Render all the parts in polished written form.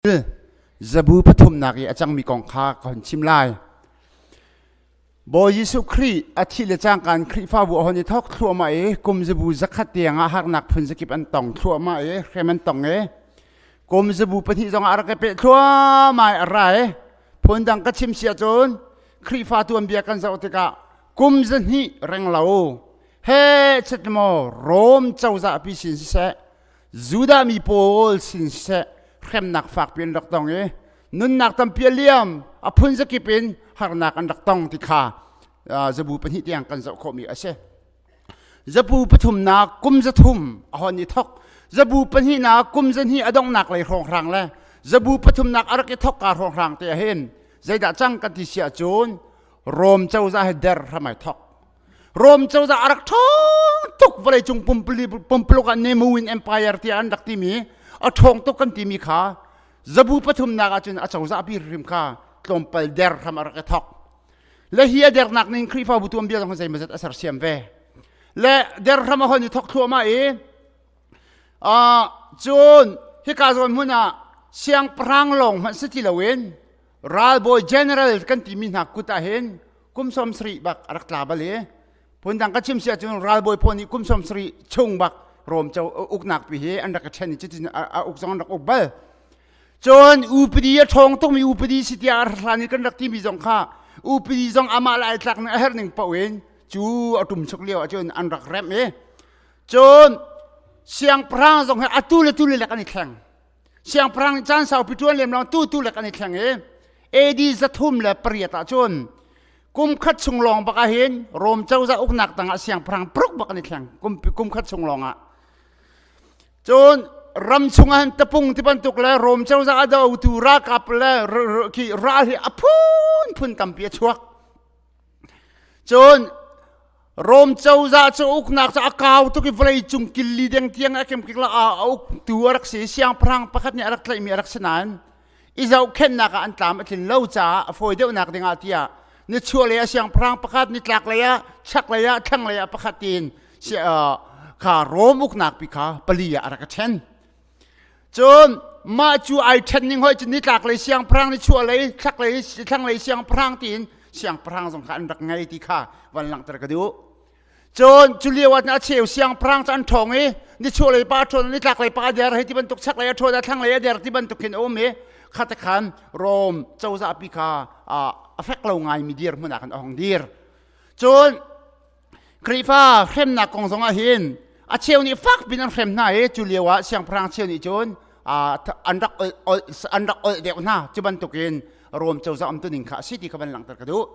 Zabu pathumnak i a cangmi kong kha ka hun chim lai. Bawi Jesuh Khrih a thih le cangka in Khrihfabu a hon i thawk thluahmah i kum zabu zakhat tiang ah harnak phun zakip an tong thluahmah i hrem an tong i kum zabu pahnih zong ah a rak i peh thluahmah i a ra i phundang ka chim si ahcun Khrihfa tuanbia kan zoh tikah kum zahnih reng lo he chet maw Rom cozah pi sin siseh Judah mi pawl sin siseh hremnak fakpi an rak tong i nunnak tampi a liam a phun zakip in harnak an rak tong ti kha zabu pahnih tiang kan zoh khawhmi a si. Zabu pathumnak kum zathum a hon i thok zabu pahnihnak kum zahnih a donghnak lei hrawnghrang le zabu pathumnak a rak i thok ka hrawnghrang te ahhin zeidah cang kan ti si ahcun Rom cozah he der hram ai thok Rom cozah a rak ṭhawng tuk vawleicung pumpuluk ah Nemuin Empire tiah an rak timi a ṭhawng tuk kan timi kha zabu pathumnak ahcun a cozah bik hrim kha tlawmpal der hram a rak i thok. Le hi a dernak ning Khrihfabu tuanbia zong zeimawzat a sersiam ve. Le der hram a hon i thok thluahmah i cun hika zawn hmun ah siangpahrang lawng hmanh si ti loin ralbawi general kan timi hna kut ah hin kum 70 bak a rak tla bal i phundang ka chim si ahcun ralbawi pawl nih kum 70 chung bak Rom co uknak pi hi an rak i ṭhen i cutin a uk zong an rak uk bal cun upadi a ṭhawng tukmi upadi si tiah a hlan i kan rak timi zong kha upadi zong amah le ai tlak ning a herh ning paoh in cu a ṭum chuk lio ahcun an rak remh i cun siangpahrang zong hi atu le tu le lek an i thleng Siangpahrang nih caan saupi ṭuan lem lo tu tu lek an i thleng i AD 308 ah cun kum khat chung lawng bak ahhin Rom cozah uknak tangah siangpahrang paruk bak an i thleng kum, kum khat chung lawng ah. Cun ram chung ah tapung ti bantuk le Rom cozah a dotu ralkap le khi ral hi a phunphun tampi a chuak. Cun Rom cozah cu uknak cu a kau tuk i vawlei cung killi deng tiang a kemkik la a uktu a rak si. Siangpahrang pakhat nih a rak tlaihmi a rak si nain i zohkhenhnak ah an tlam a tlin lo caah a fawi deuhnak dingah tiah nichuahlei ah siangpahrang pakhat, nitlaklei ah, chaklei ah, thlanglei ah pakhat tiin kha Rom uknak pi kha pali ah a rak i ṭhen. Cun mah cu ai ṭhen ning hoi cu nitlaklei siangpahrang nichuahlei thlaklei thlanglei siangpahrang tiin siangpahrang zong kha an rak ngei ti kha van langhter ka duh. Cun cu lio ah a cheu siangpahrang cu an ṭhawng i nichuahlei pa a ṭhawn nitlaklei pa a der hei ti bantuk chaklei a ṭhawn thlanglei a der ti bantuk khin a um i khate khan Rom cozah pi kha a fek lo ngaimi dirhmun ah khan a hong dir. Cun Khrihfa hremnak kong zong ah hin a cheu nih fak pin an hrem hna i cu lio ah siangpahrang cheu nih cun an rak an rak olh deuh hna cu bantukin Rom cozah umtuning kha a si ti kha van langhter ka duh.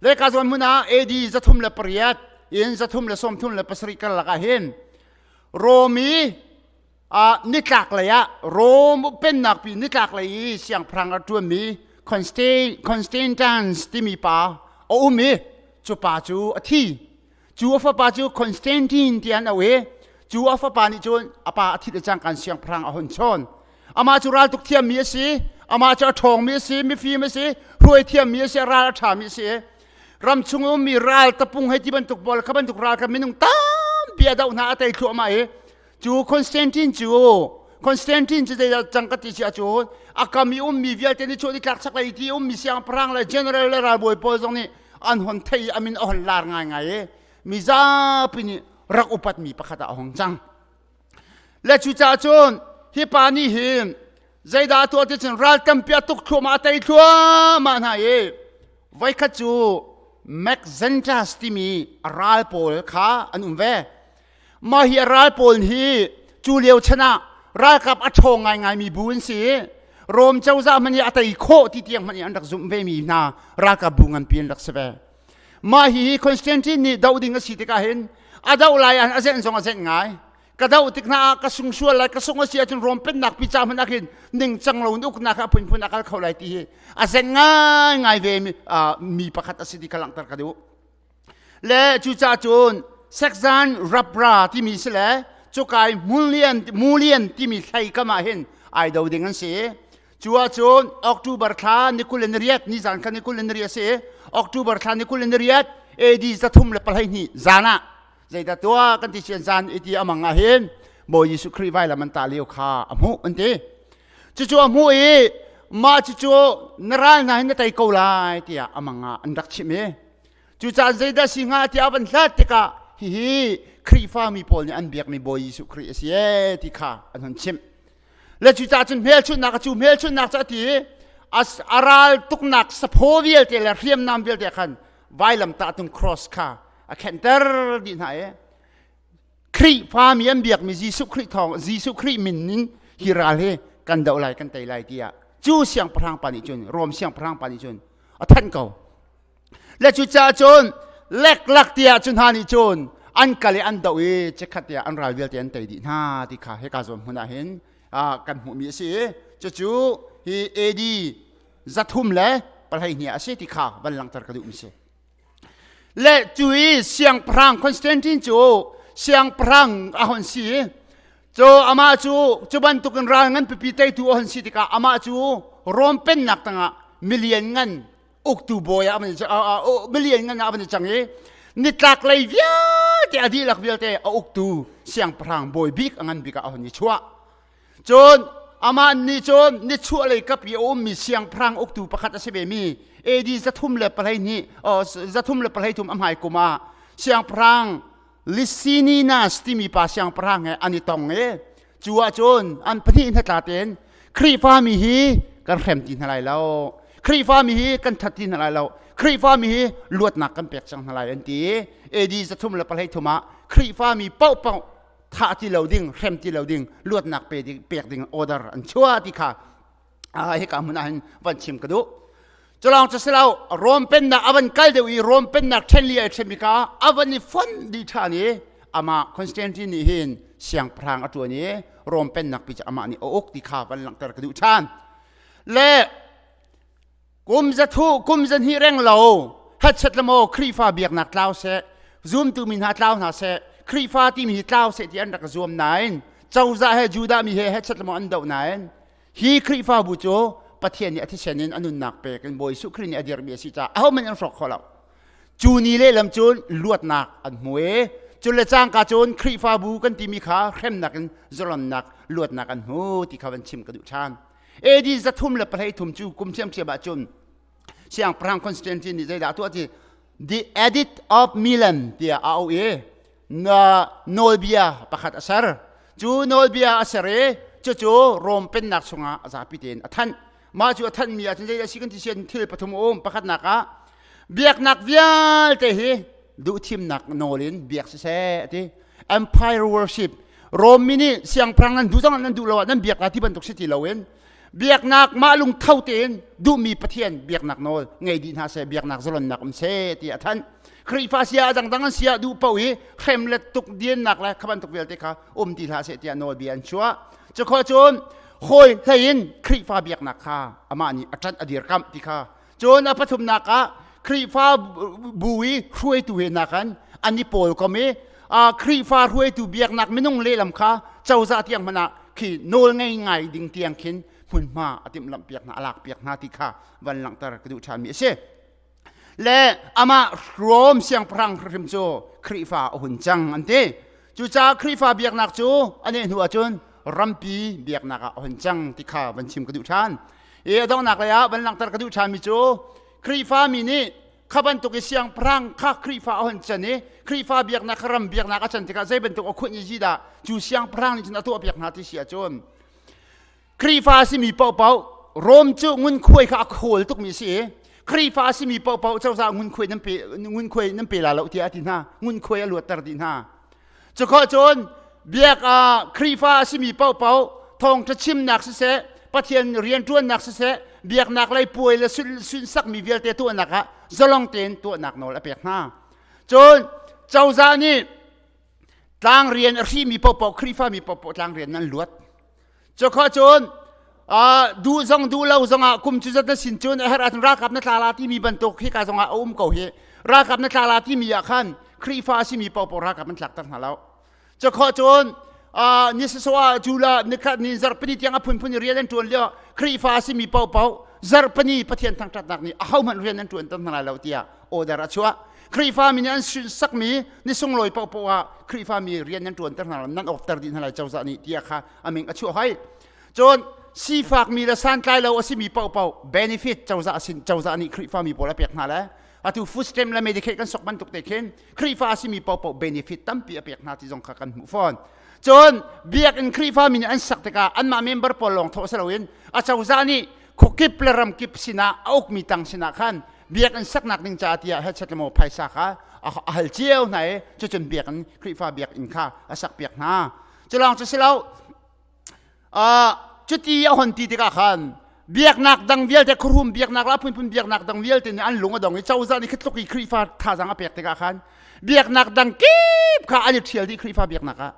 Le ka zawn hmun ah AD 308 in 337 karlak ah hin Rom i nitlak lei ah Rom pennak pi nitlak lei i siangpahrang a ṭuanmi Constantine timi pa a um i cu pa cu a thi. Cu a fapa cu Constantine ti an auh i cu a fapa nih cun a pa a thit le cangkan siangpahrang a hun chawn. Amah cu raltuk thiammi a si, amah cu a ṭhawngmi a si, mifim a si, hruai thiammi a si, ral a ṭhami a si. Ram chung ummi ral tapung hei ti bantuk pawl kha bantuk ral kha minung tampi a doh hna a tei thluahmah i Cu Constantine cu Constantine cu zeidah cang ka ti si ahcun a kam i ummi vialte nih chuah tlak chaklei ti ummi siangpahrang le general le ralbawi pawl zong nih an hon thei i a min a hon lar ngaingai i mizapi nih rak upatmi pakhat ah a hung cang. Le cucaah cun hi pa nih hin zeidah a tuah ti cun ral tampi a tuk thluahmah a tei thluahmah hna i voikhat cu Maxentus timi ral pawl kha an um ve. Mah hi a ral pawl hi cu lio chan ah ralkap a ṭhawng ngaingaimi bu an si i Rom cozah hmanh hi a tei khawh ti tiang hmanh i an rak zumh vemi hna ralkap bu nganpi an rak si ve. Mah hihi Constantine nih doh ding a si tikah hin a doh lai ah a zenh zong a zenh ngai. Ka doh tik hna ah ka sung sual lai, ka sung a si ahcun Rom pennak pi ca hmanh ah khin ningcang lo in uknak a phunphun a kal kho lai ti hi a zenh ngaingai ve mi, uh, mi pakhat a si ti kha langhter ka duh. Le cucaah cun Sekzan Rabra timi si le cukai Mulian Mulian timi hlei kam ah hin ai do ding an si. Cu ahcun October thla ni 28 nizan kha ni 28 a si. October thla ni 28 AD 312 zan ah zeidah tuah kan ti sian zan iti amang ah hin Bawi Jesuh Khrih vailam an tah lio kha a hmuh an ti. Cucu a hmuh i mah cucu na ral hna hin na tei ko lai tiah a mang ah an rak chimh i cucaah zeidah si hnga tiah a van hlat tikah hihi Khrihfa mi pawl nih an biakmi Bawi Jesuh Khrih a si ee ti kha an hun chimh. Le cucaah cun hmelchunhnak cu hmelchunhnak cu a ti i a ral tuknak saphaw vialte le hriamnam vialte khan vailamtah tung cross kha a khenhter dih hna i Khrihfami an biakmi Jesuh Khrih thawng Jesuh Khrih min in hi ral hi kan doh lai kan tei lai tiah cu siangpahrang pa nih cun Rom siangpahrang pa nih cun a thanh ko. Le cucaah cun leklak tiah cu hna nih cun an kal i an doh i chikkhat tiah an ral vialte an tei dih hna ti kha hika zawn hmun ah hin kan hmuhmi a si i cucu hi AD 312 a si ti kha van langhter ka duhmi si. Le cu i siangpahrang Constantine cu siangpahrang a hon si cu amah cu cu bantukin ral ngan pipi teitu a hon si tikah amah cu Rom pennak tangah milian ngan uktu bawi ah milian ngan ah a van i cang i nitlak lei vialte a dihlak vialte a uktu siangpahrang bawi bik a ngan bik ah a hon i chuah. Cun amah nih cun nichuahlei kap i a ummi siangpahrang uktu pakhat a si vemi AD 312 313 a hmai kum ah siangpahrang Licinius timi pa siangpahrang he an i tong i cu ahcun an pahnih hnatla tein Khrihfami hi kan hrem ti hna lai lo Khrihfami hi kan that ti hna lai lo Khrihfami hi luatnak kan pek cang hna lai an ti i AD 313 ah Khrihfami paohpaoh thah ti lo ding hrem ti lo ding luatnak pe ding pek ding order an chuah ti kha hika hmun ah hin van chim ka duh culawng cu silo Rom pennak avan kal deuh i Rom pennak ṭhen li ai ṭhen ka avan i fon di ṭhan i amah Constantine nih hin siangpahrang a ṭuan i Rom pennak pi cu amah nih a uk ti kha van langhter ka duh ṭhan le Kum zathu kum zahnih reng lo hetchet le maw Khrihfa biaknak tlau seh zumtu mi hna tlau hna seh Khrihfa timi hi tlau seh ti an rak zuam nain cozah he Judah mi he hetchet le maw an doh nain hi Khrihfabu cu Pathian nih a thisen in a nunnak pek in Bawi Jesuh Khrih nih a dirhmi a si caah ahohmanh an hrawk kho lo. Cu ni lehlam cun luatnak an hmu i cu le cangka cun Khrihfabu kan timi kha hremnak in zalonnak luatnak an hmu ti kha van chim ka duh ṭhan. AD 313 cu kum ṭhiamṭhiam ahcun siangpahrang Constantine nih zeidah a tuah ti The Edict of Milan tiah a auh i nawlbia pakhat a ser. Cu nawlbia a ser i cucu Rom pennak chungah a zapi tein a thanh. Mah cu a thanhmi ahcun zeidah a si kan ti sian thil pathum a um. Pakhatnak ah biaknak vialte hi duhthimnak nawl in biak siseh a ti. Empire worship Rom mi nih siangpahrang nan duh zong nan duh lo ah nan biak la ti bantuk si ti loin biaknak mah lungtho tein duhmi Pathian biaknak nawl ngei dih hna seh biaknak zalonnak um seh ti a thanh. Khrihfa sia a dangdang an sia duh paoh i hrem le tuk diennak le kha bantuk vialte kha um ti hlah seh tiah nawlbia an chuah. Cukhawh cun hawi hlei in Khrihfa biaknak kha amah nih a ṭanh a dirkamh ti kha Cun a pathumnak ah Khrihfa bu i hruaitu he nakan an i pawl kom i Khrihfa hruaitu biaknak minung lehlam kha cozah tiang hmanh ah khi nawl ngei ngai ding tiang khin hmunhma a timhlamh piak hna a lak piak hna ti kha van langhter ka duh ṭhanmi a si. Le amah Rom siangpahrang hrim cu Khrihfa a hun cang an ti. Cucaah Khrihfa biaknak cu a neh hnu ahcun rampi biaknak ah a hun cang ti kha van chim ka duh ṭhan. I a donghnak lei ah van langhter ka duh ṭhanmi cu Khrihfami nih kha bantuk i siangpahrang kha Khrihfa a hun can i Khrihfa biaknak kha ram biaknak a can tikah zei bantuk a khunh i dah cu siangpahrang nih cun a tuahpiak hna ti si ahcun Khrihfa a simi paohpaoh Rom cu ngunkhuai kha a khawl tukmi a si i Khrihfa a simi paohpaoh cozah ngunkhuai nan pe ngunkhuai nan pe la lo tiah a ti hna ngunkhuai a luatter dih hna Cukhawh cun biak ah Khrihfa a simi paohpaoh thawngṭha chimnak siseh, Pathian rianṭuannak siseh, biaknak lei puai le sunhsakmi vialte tuahnak ah zalong tein tuahnak nawl a pek hna. Cun cozah nih tlang rian a hrimi paohpaoh Khrihfa mi paohpaoh tlang rian nan luat. Cukhawh cun duh zong duh lo zongah kum cu zat na sin cun a herh ahcun ralkap na tla la timi bantuk hika zongah a um ko hi. Ralkap na tla la timi ah khan Khrihfa a simi paohpaoh ralkap an tlakter hna lo. Cukhawh cun ni sasawh ah Jula nikhat ni zarhpini tiang a phunphun i rian an ṭuan lio Khrihfa a simi paohpaoh zarhpini Pathian thangṭhatnak nih ahohmanh rian an ṭuan ter hna lai lo tiah order a chuah. Khrihfa mi nih an sakmi ni sunglawi paohpaoh ah Khrihfa mi rian nan ṭuanter hna nan awkter dih hna lai cozah nih tiah kha a min a chuah hoi. Cun sifakmi le santlai lo a simi paohpaoh benefit cozah sin cozah nih Khrihfa mi pawl a pek hna le atu food stamp le Medicaid kan sok bantuk te khin Khrihfa a simi paohpaoh benefit tampi a pek hna ti zong kha kan hmuh fawn. Cun biakinn Khrihfa mi nih an sak tikah anmah member pawl lawng thawh si loin a cozah nih khuakip le ramkip sinah a ukmi tang sinah khan biakinn saknak ding caah tiah hechet le maw phaisa kha a hal cio hna i cucun biakinn Khrihfa biakinn kha a sak piak hna. Culawng cu si lo cuti a hon ti tikah khan biaknak dang vialte khuarum biaknak le a phunphun biaknak dang vialte nih an lung a dong i cozah nih khi tluk i Khrihfa thazaang a pek tikah khan biaknak dang kip kha an i ṭhial dih Khrihfa biaknak ah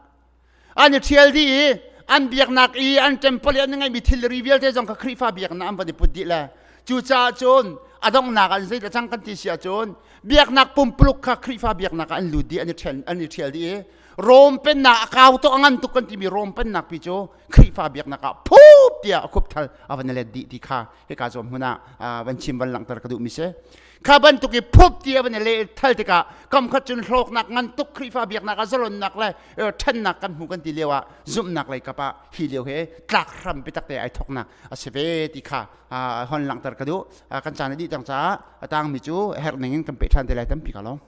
an i ṭhial dih i an biaknak i an temple i an ngeihmi thilri vialte zong kha Khrihfa biaknak an van i put dih le cucaah cun a donghnak ah zeidah cang kan ti si ahcun biaknak pumpuluk kha Khrihfa biaknak ah an lut dih an i ṭhial an i ṭhial dih i Rom pennak a kau tuk a ngan tuk kan timi Rom pennak pi cu Khrihfa biaknak ah phup tiah a khupthal a van let dih ti kha hika zawn hmun ah van chim van langhter ka duhmi si. Kha bantuk i phup ti a van le thal tikah kam khat cun hlawknak ngan tuk Khrihfa biaknak ah zalonnak le ṭhannak kan hmu kan ti lio ah zumhnak lei kap ah hi lio he tlak hram biatak te ai thoknak a si ve ti kha hon langhter ka duh. Kan caan a dih cang caah a tangmi cu herh ning in kan peh ṭhan te lai tampi ka lawm.